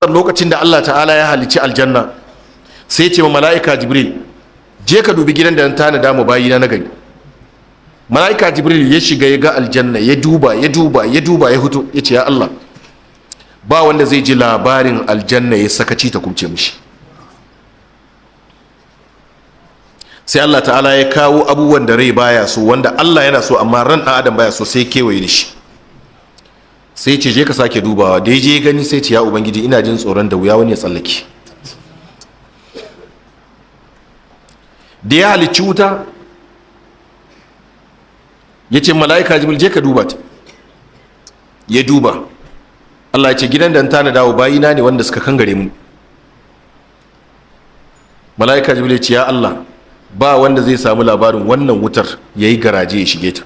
Lokacin da Allah ta'ala ya halicci aljanna, sai ce ma mala'ika Jibril, "Je ka dubi gidan da na tanada mu bayina na gari." Mala'ika Jibril ya shiga, ya ga aljanna, ya duba, ya duba, ya duba, ya huto, ya ce, "Ya Allah, ba wanda zai ji labarin aljanna ya sakaci ta kubce mishi." Sai Allah ta'ala ya kawo abubuwan da rai baya so, wanda Allah yana so amma ran ɗan adam baya so, sai kewaye da shi. Sai ce, "Je ka sake dubawa." Da ya je gani, sai ce, "Ya Ubangiji, ina jin tsoron da wuya wani ya tsallake." Da ya halicci wuta, ya ce, "Mala'ika Jibril, je ka duba ta." Ya duba, Allah ya ce, "Gidan da tana dawo bayina ne wanda suka kangare mu." Mala'ika Jibril ya ce, "Ya Allah, ba wanda zai samu labarin wannan wutar ya yi garaje ya shige ta."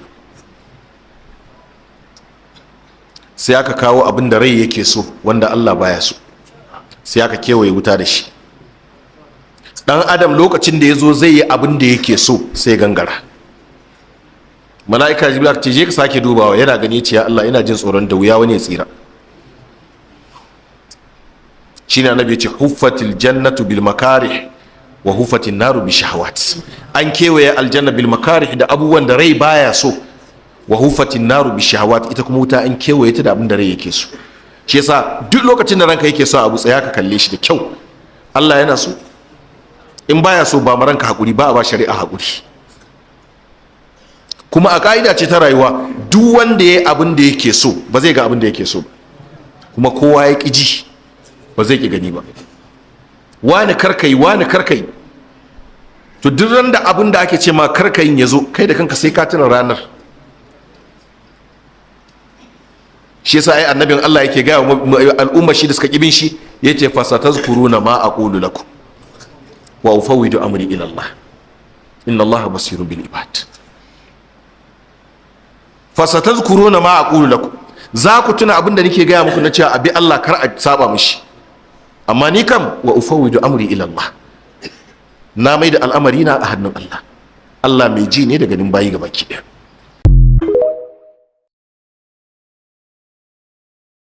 Sai aka kawo abin da rai yake so wanda Allah baya so, sai aka kewaye wuta da shi. Dan adam lokacin da ya zo zai yi abin da yake so, sai gangara. Mala'ika Jibril ce, "Je ka sake dubawa." Yana gani, ce, "Ya Allah, ina jin tsoron da wuya wani ya tsira." Shine Annabi ya ce, "Huffatil jannatu bil makarih wa huffatin naru bi shahawat." An kewaye aljanna bil makarih, da abubuwan da rai baya so, wa huffatin naru bi shahawat, ita kuma wuta an kewaye ta da abin da rai yake so. Shi yasa duk lokacin da ranka yake so abu, tsaya ka kalle shi da kyau. Allah yana so? In baya so, ba ranka hakuri, ba a ba shari'a hakuri. Kuma a ka'ida ce ta rayuwa, duk wanda ya yi abin da yake so ba zai ga abin da yake so ba, kuma kowa ya ƙi ji ba zai ƙi gani ba. Wani karkai, wani karkai, to duk ran da abin da ake ce ma karkayin ya zo, kai da kanka sai ka tuna ranar. Shi yasa ai annabin Allah yake gaya wa al'umma shi da suka kibin shi, yace, "Fasatazkuruna ma aqulu lakum wa ufawwidu amri ila Allah, inna Allah basirun bil ibad." "Fasatazkuruna ma aqulu lakum", za ku tuna abin da nake gaya muku na cewa abi Allah, kar a saba mishi. Amma ni kam, "wa ufawwidu amri ila Allah", na mai da al'amari na a hannun Allah. Allah mai ji ne da ganin bayi gaba ki daya.